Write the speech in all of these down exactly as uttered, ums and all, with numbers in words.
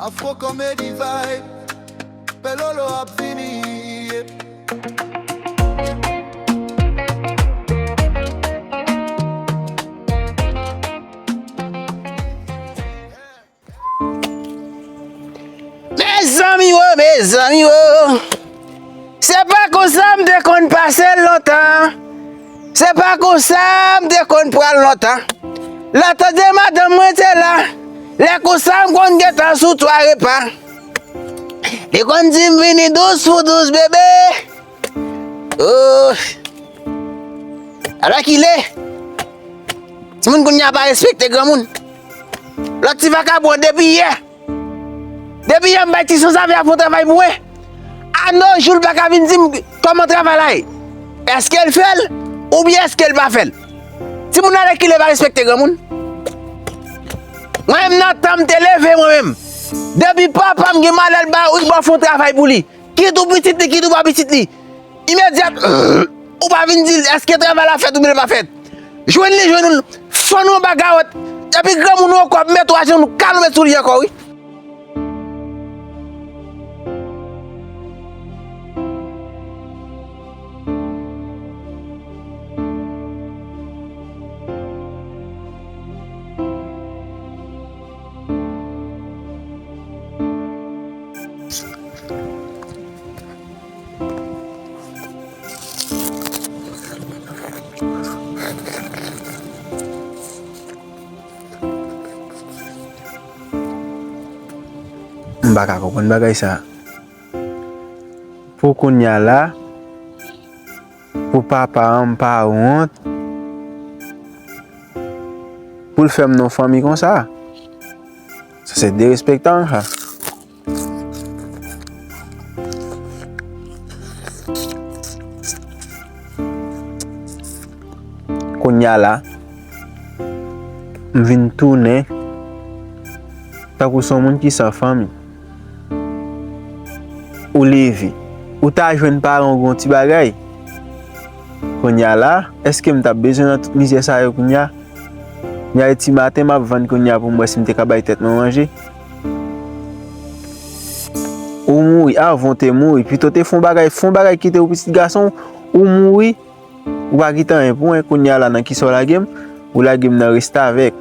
Afro Comedy Vibe, Pè Lolo ap vini, yeah. Mezanmi wo, mezanmi wo. Se pa konsa m te konn pase l lontan. Se pa konsa m te konn pral lontan. Lè tande madanm mwen te la, lè konsa m konn gentan sou twa repa. Li konn di m vini dous pou dous, bebe. Oh. Alèkile, timoun kounye a pa respekte granmoun. Lòt ti vakabon depi yè. Depi yè m bay ti sanzave a fè yon travay pou mwen. A no jou l pa ka vin di m kòman travay la ye. Èske l fè l oubyen èske l pa fè l? Timoun alèkile pa respekte granmoun. Mwen menm nan tan m te leve mwen menm. Depi papa m gen malè l ba ou ba fè yon travay pou li. Kit ou pitit li, kit ou pa pitit li. Imedyat, ou pa vin di l èske travay la fèt oubyen l pa fèt. Jwenn li, jwenn ou, fann ou anba kawòt. Epi granmoun ou ankò ap mete w ajenou, kalanbèt sou li ankò, wi. M pa ka konprann bagay sa. Pou kounye a la, pou papa an, m pa wont pou l fè m non fanmi konsa. Sa se derespektan sa. Kounye a la, m vin tounen tankou se yon moun ki san fanmi. Ou leve, ou ta jwenn paran w gen yon ti bagay. Kounye a la, èske m t ap bezwen nan tout mizè sa yo kounye a? Kounye a, e ti maten m ap vann kounye a pou m wè si m te ka bay tèt mwen manje. Ou mouri, avan w te mouri. Pito te fè yon bagay, fè yon bagay kite w pitit gason w, ou mouri, ou pa kite anyen pou mwen. Kounye a la, nan kisa w lage m? Ou lage m nan restavèk.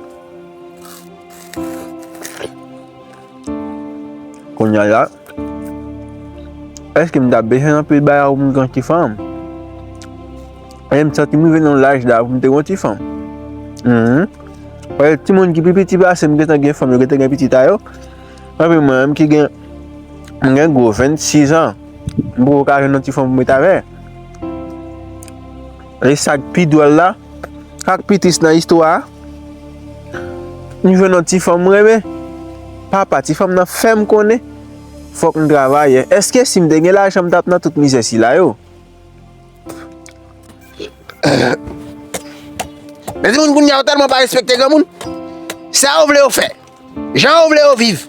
Kounye a la, èske m t ap bezwen anpil bagay pou m gen ti fanm? E m santi m rive nan laj la pou m te gen ti fanm. Mhm. Paske timoun ki pi piti pase m gentan gen fanm, yo gentan gen pitit a yo. Epi mwen menm ki gen, m gen gwo vennsis an, m poko ka jwenn yon ti fanm pou m rete avè l. E sa k pi dwòl la, sa k pi tris nan istwa a, m jwenn yon ti fanm m renmen. Papa ti fanm nan fè m konnen fòk m travay. Èske si m te gen lajan, m t ap nan tout mizè sila yo? Men timoun kounye a yo tèlman pa respekte granmoun. Sa yo vle yo fè. Jan yo vle yo viv.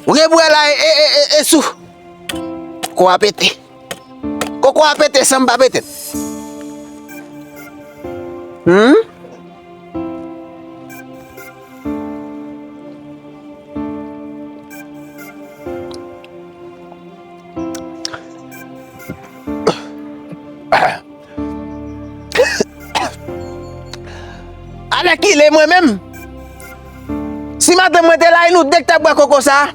Ou gen pou wè la e, e, e, e, e sou. Kò a pete. Koko a pete san m pa pete l. Hmm? Alèkile mwen menm. Si madanm mwen te la, e nou de k t ap bwè koko sa a.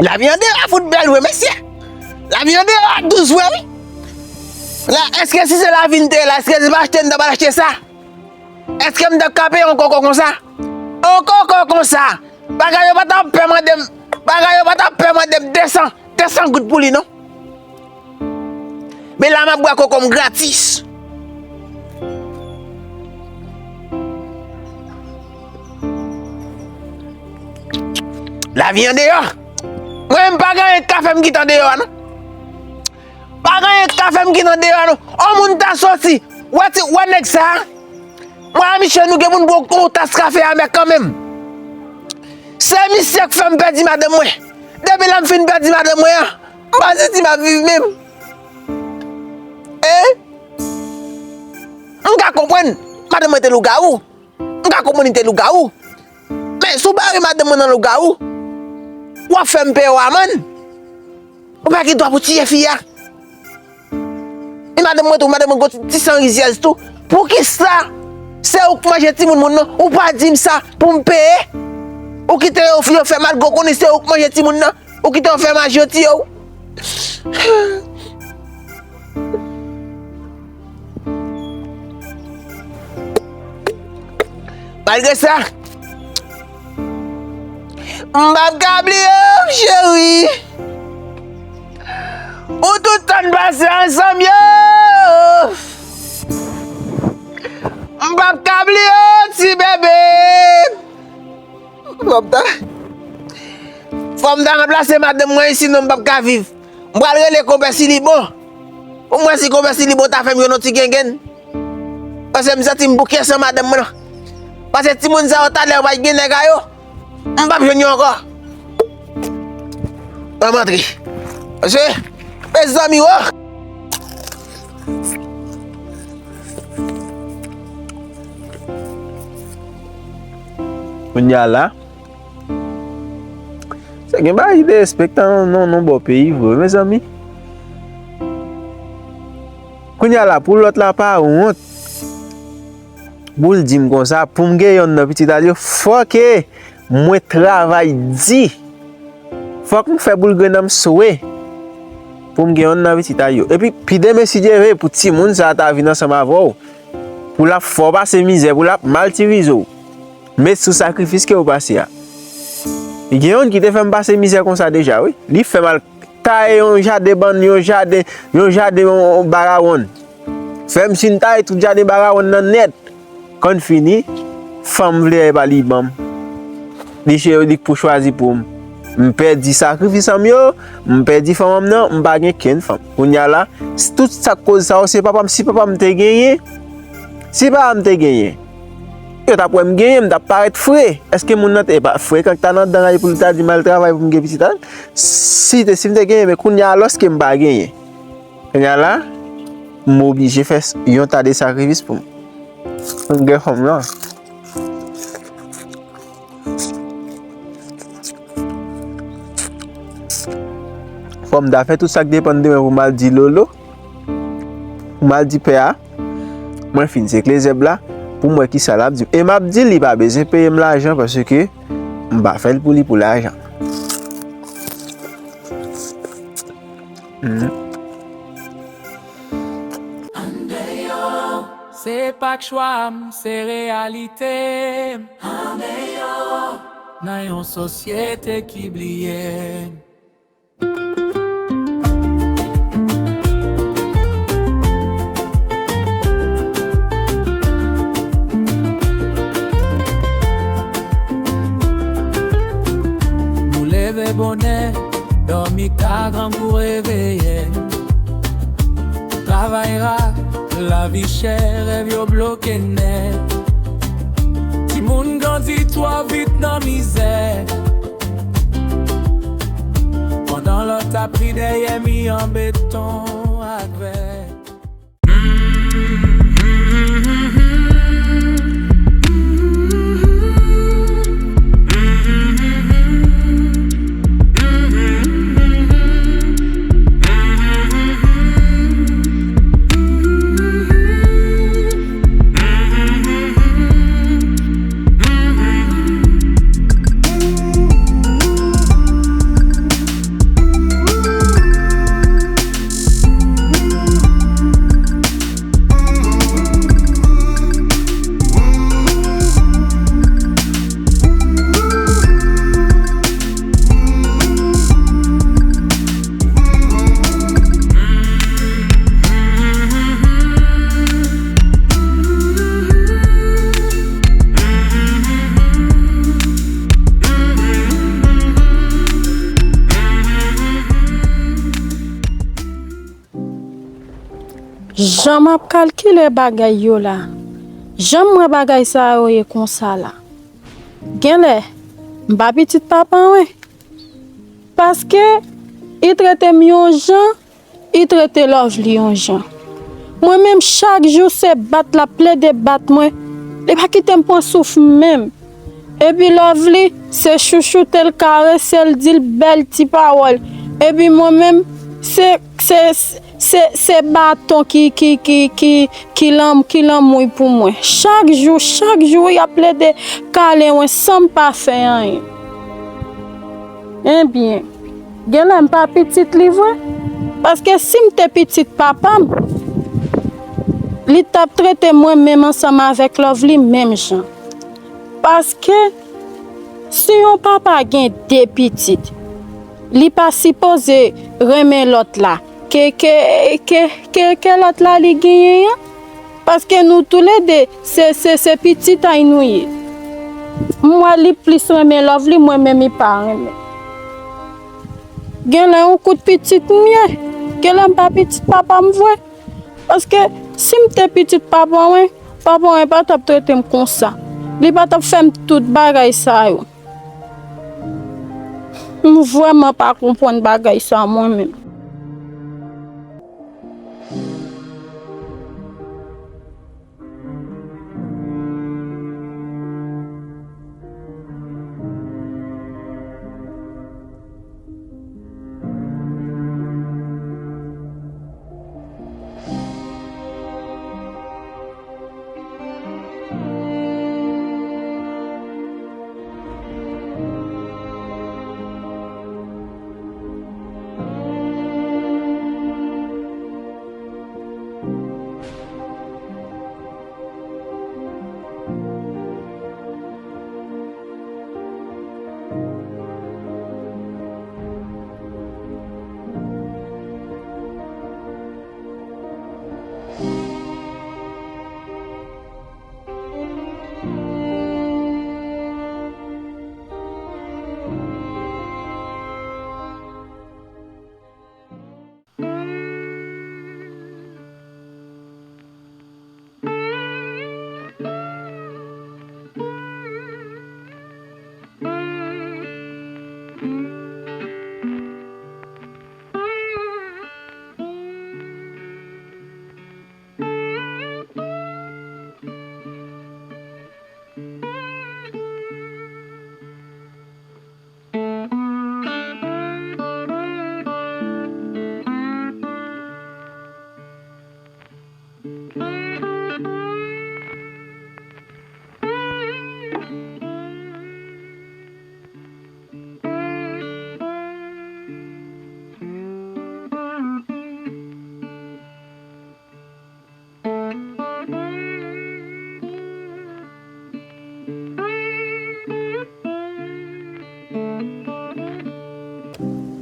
Lavi andeyò a fout bèl vre, mesye. Lavi andeyò a dous vre, wi. La, èske si se lavi n te la, èske se pa achte n ta pral achte sa? Èske m t ap ka peye yon koko konsa? Yon koko konsa! Bagay yo pa t ap pè mande m, bagay yo pa t ap pè mande m de san, de san goud pou li, non. Men la, m ap bwè koko m gratis. Lavi andeyò. Mwen, m pa gen anyen k ka fè m kite andeyò a, non. Pa gen anyen k ka fè m kite andeyò a, non. On moun ta soti, wè ti, wè nèg sa a. Mwen a misye, nou gen pou n bwè yon tas kafe amè kanmenm. Se misye k fè m pèdi madanm mwen. Depi lè m fin pèdi madanm mwen an, m pa santi m ap viv menm. E? M ka konprann madanm mwen te lougawou. M ka konprann li te lougawou. Men Si w bare madanm mwen nan lougawou, w ap fè m peye w amann. Ou pa gen dwa pou tiye fi a. E madanm mwen tou, madanm mwen gon ti san rizyèz tou. Poukisa se ou k manje timoun moun nan? Ou pa di m sa pou m peye? Ou kite yo, yo fè malgre w konnen se ou k manje timoun nan. Ou kite yo fè manje yo tiye w. Malgre sa, m p ap ka bliye w, cheri. Ou tout tan n pase ansanm yo. M p ap ka bliye w, ti bebe. Fò m ta, fò m ta ranplase madanm mwen, sinon m p ap ka viv. M pral rele konpè Silibon. Pou m wè si konpè Silibon ta fè m jwenn yon ti gengenn. Paske m santi m bouke san madanm mwen nan. Paske timoun sa yo talè yo pa t gen nèg a yo. M p ap jwenn yo ankò. Ann m antre. Paske, mezanmi, o! Kounye a la, se gen bagay ki derespektan nan, nan, nan bò peyi vre, mezanmi. Kounye a la, pou lòt la pa wont, pou l di m konsa, pou m gen yonn nan pitit a l yo, fòk mwen travay di. Fòk m fè boul grenn nan m swe pou m gen yonn nan pitit a l yo. Epi, pi demen, si Dye vle, pou timoun sa a ta vin ansanm avè w, pou l ap fè w pase mizè, pou l ap matirize w. Met sou sakrifis ke w pase a. Gen youn ki te fè m pase mizè konsa deja, wi. Li fè m al taye yon jaden bann, yon jaden, yon jaden, yon, yon barawonn. Fè m fin taye tout jaden barawonn nan nèt. Kan fini, fanm vle e pa li ban m. Li se li k pou chwazi pou m. M pèdi sakrifis an m yo, m pèdi fanm an m nan, m pa gen kenn fanm. Kounye a la, s-, tout sa k koz sa yo, se papa m. Si papa m te genyen, si papa m te genyen, yo t ap wè m genyen, m t ap parèt fre. Èske moun nan te, e pa frekan k ta nan dan l pou l ta di m al travay pou m gen pitit a l? Si te, si m te genyen, men kounye a, alòske m pa genyen. Kounye a la, m oblije fè s-, yon ta de sakrifis pou m, pou m gen fanm nan. Fò m ta fè tout sa k depann de mwen pou m al di Lolo, pou m al di pè a, mwen fin sekle zèb la, pou m wè kisa l ap di m. E m ap di l, li pa bezwen peye m lajan, paske m pa fè l pou li pou lajan. Mhm. Andeyò, se pa k chwa m, se reyalite m. Andeyò, nan yon sosyete ki bliye m. Nou leve bonè, dòmi ta, grangou reveye n. Travay ra, lavi chè, rèv yo bloke nèt. Timoun grandi twò vit nan mizè. Pandan lòt ap ri dèyè mi an beton ak vè. Jan m ap kalkile bagay yo la, jan m wè bagay sa yo ye konsa la, genlè m pa pitit papa mwen. Paske li trete m yon jan, li trete Lovely yon jan. Mwen menm, chak jou se bat l ap plede bat mwen. Li pa kite m pran souf menm. Epi Lovely, se chouchoute l, karese l, di l bèl ti pawòl. Epi mwen menm, se, se, se, se baton ki, ki, ki, ki, ki lanm-, ki lanmouy pou mwen. Chak jou, chak jou, y ap plede kale mwen san m pa fè anyen. Ebyen, genlè m pa pitit li vre. Paske si m te pitit papa m, li t ap trete mwen menm ansanm avèk Lovely menm jan. Paske si yon papa gen de pitit, li pa sipoze renmen lòt la ke, ke, ke, ke, ke lòt la li genyen an. Paske nou toulede, se, se, se pitit a y nou ye. M wè li plis renmen Lovely, mwen menm li pa renmen. Genlè yon kout pitit m ye. Genlè m pa pitit papa m vre. Paske si m te pitit papa mwen, papa mwen pa t ap trete m konsa. Li pa t ap fè m tout bagay sa yo. M vrèman pa konprann bagay sa mwen menm.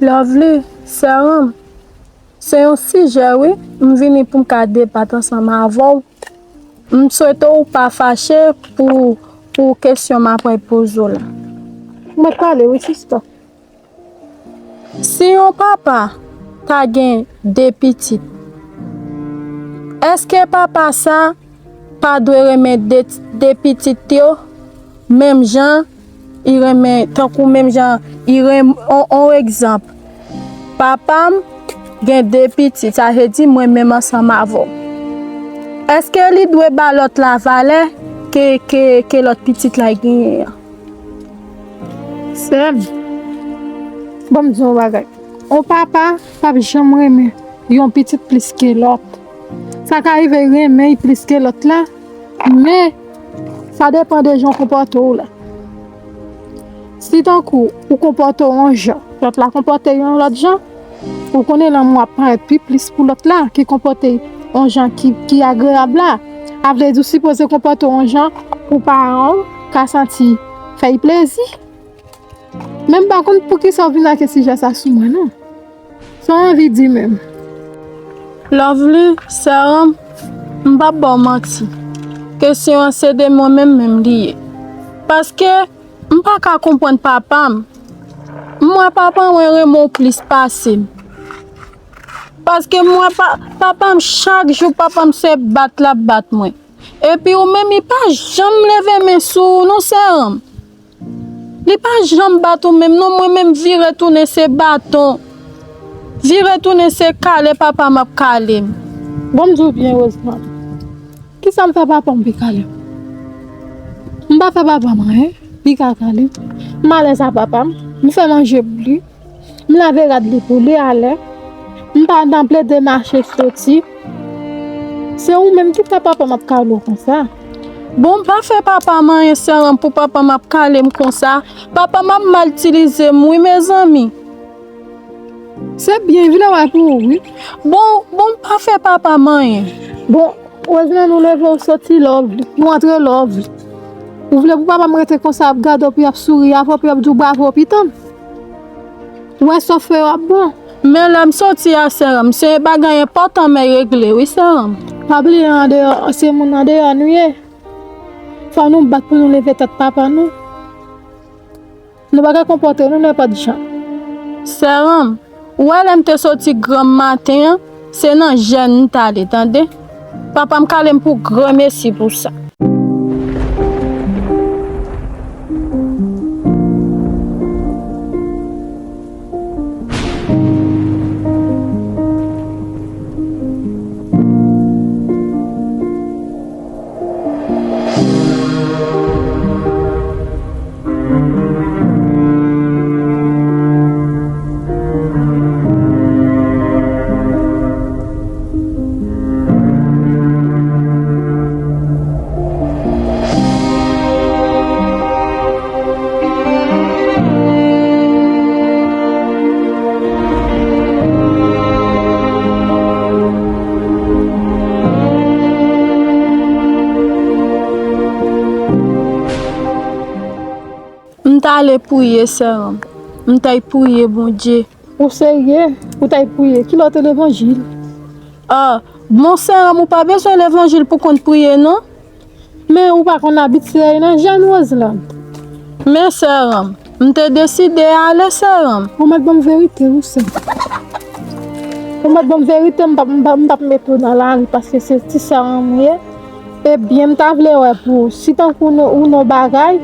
Lovely, sè m, se yon sijè, wi, m vini pou m ka debat ansanm avè w. M swete w pa fache pou, pou kesyon m ap poze w la. Mwen pale, wi, sista. Si yon papa ta gen de pitit, èske papa sa pa dwe renmen de, de pitit yo menm jan li renmen, tankou menm jan li renmen, on, on egzanp, papa m gen de pitit, sa vle di mwen menm ansanm avè w. Èske li dwe ba lòt la valè ke, ke, ke lòt pitit la genyen an? Sè m, ban m di w yon bagay. On papa p ap janm renmen yon pitit plis ke lòt. Sa ka rive renmen l plis ke lòt la, men sa depann de jan w konpòte w la. Si tankou ou konpòte w yon jan, lòt la konpòte yon lòt jan, ou konnen lanmou ap parèt pi plis pou lòt la ki konpòte yon jan ki, ki agreyab la. A vle di, ou sipoze konpòte w yon jan pou paran w ka santi fè y plezi. Men m pa konn poukisa w vin ak sijè sa sou mwen, non. Sa w anvi di menm? Lovely, sè m, m p ap ba w manti. Kesyon an se de mwen menm menm li ye. Paske m pa ka konprann papa m. M wè papa mwen renmen w plis pase m. Paske m wè pa, papa m, chak jou papa m se bat l ap bat mwen. Epi ou menm, li pa janm leve men sou ou non, sè m. Li pa janm bat ou menm non, mwen menm vire tounen se baton. Vire tounen se kale papa m ap kale m. Bon, m di w byen, Rosemary. Kisa m fè papa m pi kale m? M pa fè papa m anyen. Li ka kale. M alèz a papa m. M fè manje pou li. M lave rad li pou li alè. M pa nan plede mache soti. Se ou menm ki fè papa m ap kale w konsa. Bon, m pa fè papa m anyen, sè Ranm, pou papa m ap kale m konsa. Papa m ap mal itilize m, wi, mezanmi. Se byen, vin wè pou ou, wi. Bon, bon, m pa fè papa m anyen. Bon, Roseland, ou leve, ou soti love li, ou antre love li. Ou vle pou papa m rete konsa ap gade w, pou y ap souri avè w, pou y ap di w bravo, pitan? Ou wè sa w fè yo ap bon. Men lè m soti a, sè Ranm, se bagay enpòtan m regle, wi, sè Ranm. Pa bliye, andeyò, se moun andeyò nou ye. Fò nou bat pou nou leve tèt papa nou. Nou pa ka konpòte nou nenpòt jan. Sè Ranm, ou wè lè m te soti granm maten an, se nan jèn m t ale, tande. Papa m kale m pou granmesi pou sa. M t ale priye, sè Ranm. M t al priye Bondye. Ou serye? Ou t al priye? Ki lè w te levanjil? Ah, bon, sè Ranm, ou pa bezwen levanjil pou konn priye, non. Men ou pa konn abitye nan jèn, Roseland. Men sè Ranm, m te deside ale, sè Ranm. Ou mèt ban m verite, wi, sè. Ou mèt ban m verite, m p ap, m p ap, m p ap mete w nan lari paske se ti sè Ranm ou ye. Ebyen, m ta vle wè pou ou. Si tankou ou nan bagay,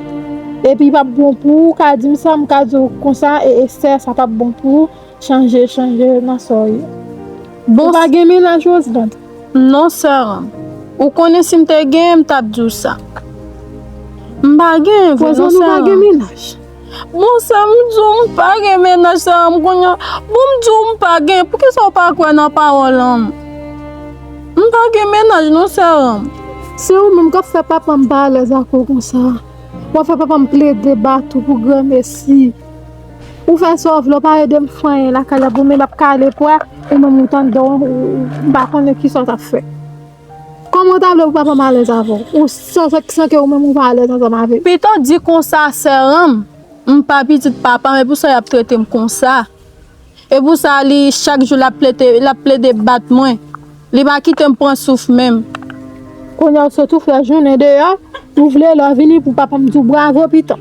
epi p ap bon pou ou, ou ka di m sa, m ka di w konsa, e, e sè, sa p ap bon pou ou. Chanje, chanje nan sa w ye. Bon, ou pa gen mennaj, Roseland? Non, sè Ranm. Ou konnen si m te genyen, m t ap di w sa. M pa genyen vre, non, sè Ranm. Ou pa gen mennaj? Bon, sè, m di w m pa gen mennaj, sè Ranm, kounye a. Bon, m di w m pa gen, poukisa w pa kwè nan pawòl an? M pa gen mennaj, non, sè Ranm. Se ou menm k ap fè papa m pa alèz ak ou konsa. W ap fè papa m plede bat ou pou granmesi. Ou fè sa w vle, w pa ede m fè anyen lakay la, pou menm ap kale pwa, ou menm ou tande w, ou, ou pa konnen kisa w t ap fè. Kòman w ta vle pou papa m alèz avè w? Ou san, san, san ke ou menm ou pa alèz ansanm avè l? Pito di konsa, sè Ranm, m pa pitit papa m, e pou sa y ap trete m konsa. E pou sa, li, chak jou, l ap plede, l ap plede bat mwen. Li pa kite m pran souf menm. Kounye a, w sot ou fè jounen deyò, ou vle lè w vini pou papa m di w bravo, piton.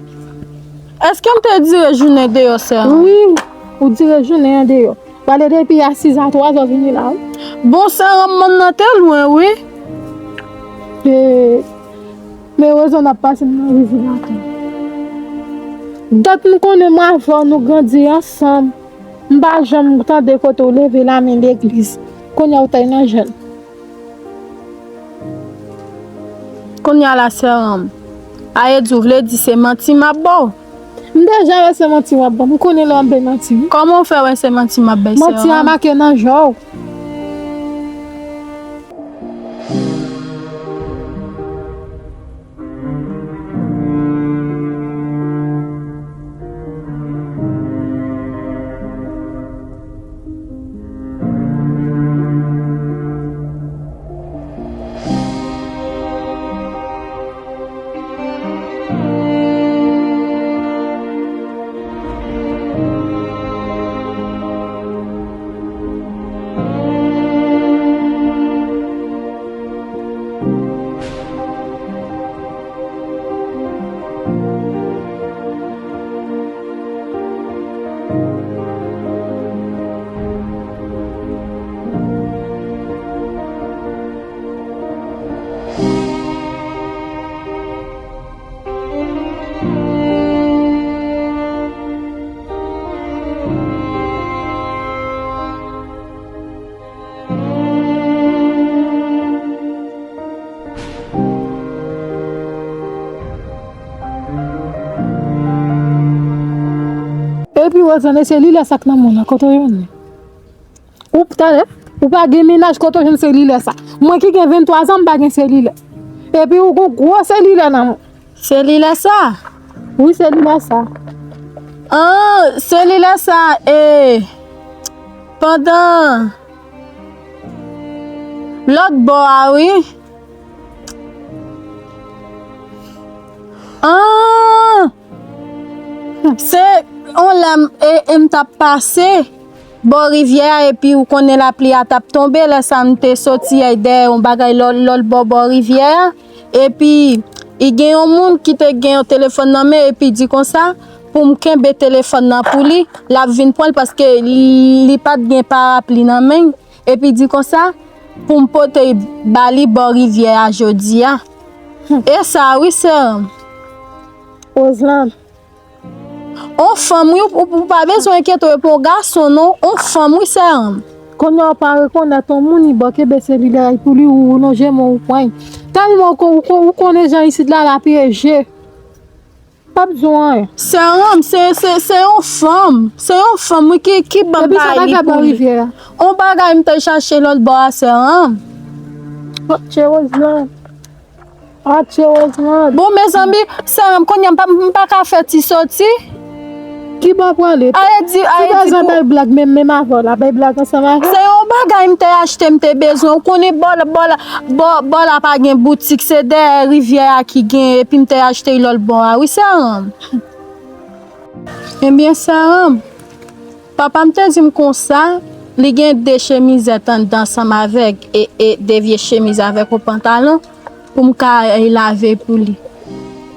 Èske m te dire jounen deyò, sè Ranm? Wi, ou dire jounen an deyò. W ale depi a sis a twazè w vini la, wi. Bon, sè Ranm, mòn nan te lwen, wi. E, men erezman n ap pase m nan vizit la tou. Dat m konnen m avè w, nou grandi ansanm. M pa janm tande kote w leve lamen legliz. Kounye a w t al nan jèn. Kounye a la, sè Ranm, a e di w vle di se manti m ap ba w? M deja wè se manti w ap ban m. M konnen lè w ap bay manti, wi. Kòman w fè wè se manti m ap bay, sè Ranm? Manti a make nan je w. Roselande, selilè sa k nan men w lan, kote w jwenn li? Ou tande? Ou pa gen mennaj, kote w jwenn selilè sa? Mwen ki gen venntwa zan, m pa gen selilè. Epi ou gon gwo selilè nan men w. Selilè sa? Wi, selilè sa. An, selilè sa, e, pandan lòt bò a, wi. An! Se yon lè m, e, e m t ap pase bò rivyè a, epi ou konnen lapli a t ap tonbe, lè sa m te soti ay dèyè yon bagay lòt, lòt bò, bò rivyè a, epi i gen yon moun ki te gen yon telefòn nan men, epi di konsa, pou m kenbe telefòn nan pou li, l ap vin pran l paske li, li pa t gen parapli nan men l, epi di konsa, pou m pote ba li bò rivyè a jodi a. E sa wi, sè m. Roselande. On fanm, wi, ou, ou pa bezwen enkyete w, e pa yon gason, non. On fanm, wi, sè m. Kounye a w pa rekonèt yon moun, li bò kenbe selilè a pou li, ou, ou lonje men w, ou pran l. Tèlman ou, ko- ou, ko- ou konnen jan isit la, la pyeje. Pa bezwen anyen. Sè m, se, se, se yon fanm. Se yon fanm, wi, ki, ki ban bagay li pou li. Epi sa bagay bò rivyè a? On bagay m te chache lòt bò a, sè m. Atche Roselande. Atche Roselande. Bon, mezanmi, sè m, kounye a m pa, m pa ka fè ti soti. Ki bò pwale? Aye di, aye di pou bay blag, menm, menm avè w la, bay blag ansanm avè w. Se yon bagay m te achte, m te bezwen. Ou konnen bò la, bò la, bò, bò la pa gen boutik, se dèyè rivyè a ki gen, epi m te achte lòt bò a, wi, sè m. Ebyen, sè m, papa m te di m konsa, li gen de chemizèt anndan ansanm avèk, e, e de vye chemiz avèk yon pantalon pou m ka, e, lave pou li.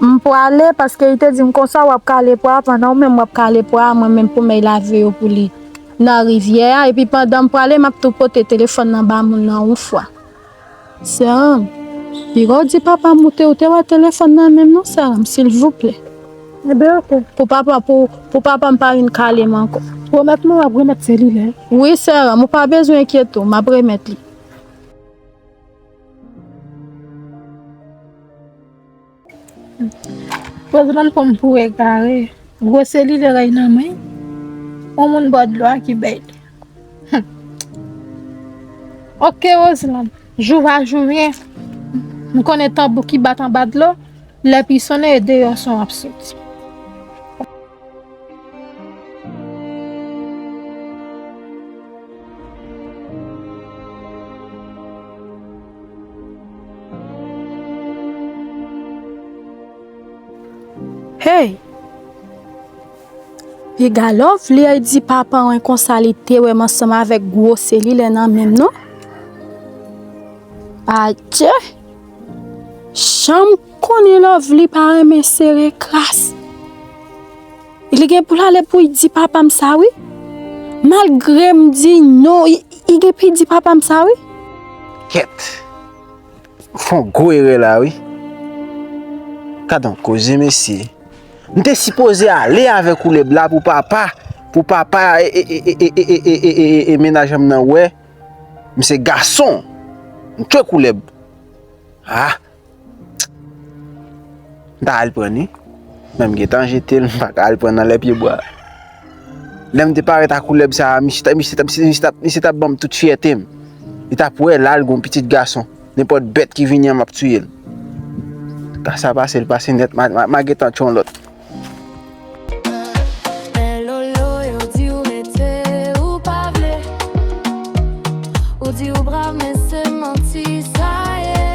M pwale paske li te di m konsa, w ap kale pwa a, pandan ou menm w ap kale pwa a, mwen menm pou m al lave yo pou li nan rivyè a. Epi pandan m pwale, m ap tou pote telefòn nan ba moun nan yon fwa. Sè m, piga w di papa m ou te, ou te wè telefòn nan men m non, sè m, silvouplè. Ebyen, oke. Pou papa, pou, pou papa m pa vin kale m ankò. Pwomèt mwen w ap remèt selilè. Wi, sè m, ou pa bezwen enkyete w, m ap remèt li. Roselande pran m pou egare. Gwo selilè rèy nan men. On moun bò dlo a ki bay li. Oke, Roselande. Jou va jou vyen. M konnen tanbou ki bat anba dlo, lè pi sonnen e deyò son ap soti. Hey! Piga Lovely ay di papa mwen konsa li te wè m ansanm avèk gwo selilè nan men m non. Adje! Janm konnen Lovely pa renmen sere kras. Li gen pou l ale pou l di papa m sa wi. Malgre m di non, li, li gen pou l di papa m sa wi. Kèt. Fè yon gwo erè la wi. Gad yon koze mesye. M te sipoze ale avè koulèb la pou papa, pou papa e, e, e mennaj an m nan wè m se gason. M tchwe koulèb. Ah. M ta al pran li. Men m gentan jete l, m pa ka al pran nan lè pye bwa. Lè m te parèt ak koulèb sa a, misye t ap, misye t ap, misye t ap, misye t ap ban m tout fyète m. Li t ap wè la, l gon pitit gason. Nenpòt bèt ki vini an, m ap tiye l. Ka sa pase, l pase nèt, m a, m a, m a gentan tchon lòt. Men Lolo, yo di w rete, ou pa vle. Ou di w brav, men se manti sa ye.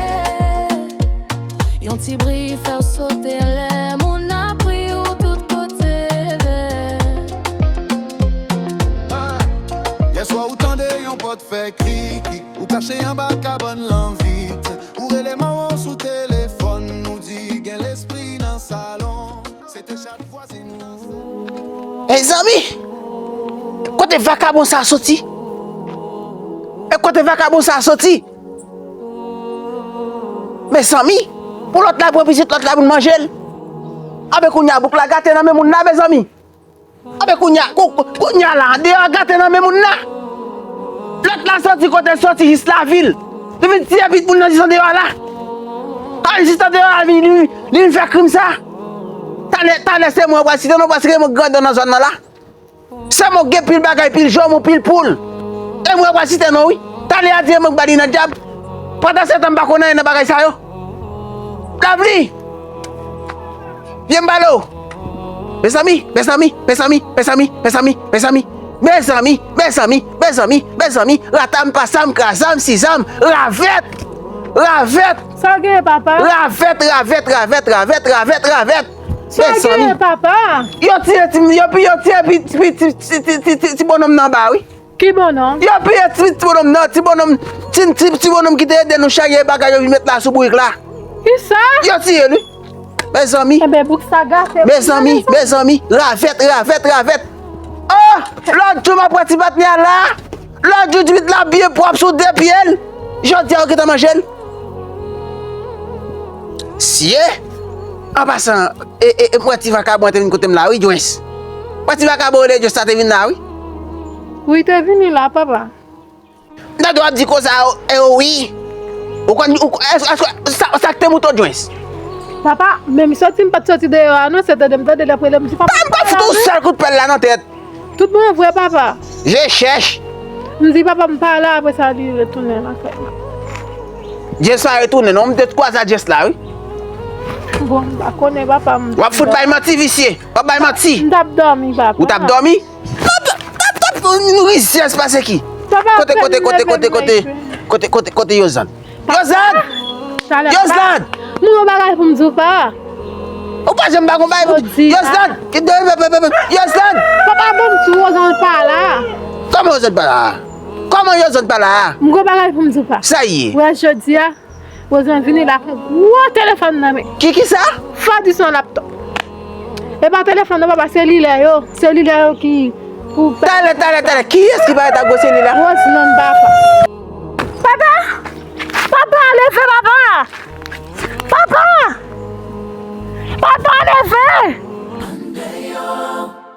Yon ti bri fè w sote lè moun ap ri w tout kote vè. Yèswa ou tande yon pòt fè krik krik, ou kache anba kabann lan vit. Ou rele manman w sou telefòn, ou di gen lespri nan salon. Se te chat vwazin. Mezanmi! Kote vakabon sa a soti? E kote vakabon sa a soti? Mezanmi! Pou lòt la pran pitit, lòt la vin manje l. Anben kounye a bouk la gate nan men moun la, mezanmi. Anben kounye a, kou-, kou-, kounye a la, deyò a gate nan men moun la. Lòt la soti kote l soti jis lavil. Li vin tiye pitit moun nan jis andeyò a la. Kòm jis andeyò a la vin, li, li vin fè krim sa. Talè, talè se mwen w pral site non, paske mwen grandon nan zòn nan la. Sa mwen gen pil bagay, pil jòm ou pil poul. E mwen pa site non wi. Talè a di e mwen k ba li nan dyab. Pandan se tan m pa konn anyen nan bagay sa yo. Lovely! Vye m pale w. Mezanmi, mezanmi, mezanmi, mezanmi, mezanmi, mezanmi, mezanmi, mezanmi, mezanmi, mezanmi, ratam, pasam, krazam, sizam, ravèt, ravèt, Sa w genyen, papa? Ravèt, ravèt, ravèt, ravèt, ravèt, ravèt. Sa w genyen, papa? Yo tiye ti, yo pi, yo tiye pi, pi, ti, ti, ti, ti, ti, ti bonòm nan anba, wi. Ki bonòm? Yo piye ti, ti bonòm nan, ti bonòm, ti, ti, ti bonòm ki te ede nou charye bagay yo vin met la sou bourik la. Kisa? Yo tiye l, wi. Mezanmi. Enben, bouk sa gate. Mezanmi, mezanmi, ravèt, ravèt, ravèt. Oh, lòt jou m ap wè ti patnè a la. Lòt jou, Jimit la byen pwòp sou de pye l. Jodi a, yo gentan manje l. Sye! An pasan, e, e, e, m wè ti vakabon an te vin kote m la, wi, Joens. M wè ti vakabon rele Joens la te vin la, wi. Wi, te vini la, papa. M tande w ap di konsa, e, wi. Ou konn, ou, èske, èske, sa, sa k te moute w, Joens? Papa, menm soti m pa t soti deyò a, non, se tande m tande l ap rele m di, papa, m pa fout ou sèl kout pèl la nan tèt. Tout bon vre, papa. Je chèch. M di, papa, m pa la, apre sa, li retounen lakay la. Jens pa retounen, non. M te kwaze ak Jens la, wi. Bon, m pa konnen, papa, m W ap fout bay manti, visye. W ap bay manti. M t ap dòmi, papa. Ou t ap dòmi? Tap, tap, tap, tap, nou rizyèz pase ki? Papa, kote, kote, kote, kote, kote, kote, kote, kote Yozland? Yozland! Talè, Yozland! M gon bagay pou m di w, pa. Ou pa janm pa gon bagay pou di. Jodi a. Yozland! Yozland! Papa, ban m di w, Yozland pa la. Kòman Yozland pa la? Kòman Yozland pa la? M gon bagay pou m di w, pa. Sa ye? Wè, jodi a, Yozland vini la ak yon gwo telefòn nan men. Ki, ki sa? Fò di se yon laptop. E pa telefòn non, papa, selilè yo. Selilè yo ki pou. Talè, talè, talè. Kiyès ki parèt ak gwo selilè? Yozland, papa. Papa! Papa, leve, papa! Papa! Papa, leve!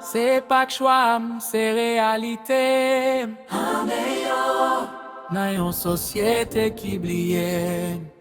Se pa k chwa m, se reyalite m. Nan yon sosyete ki bliye m.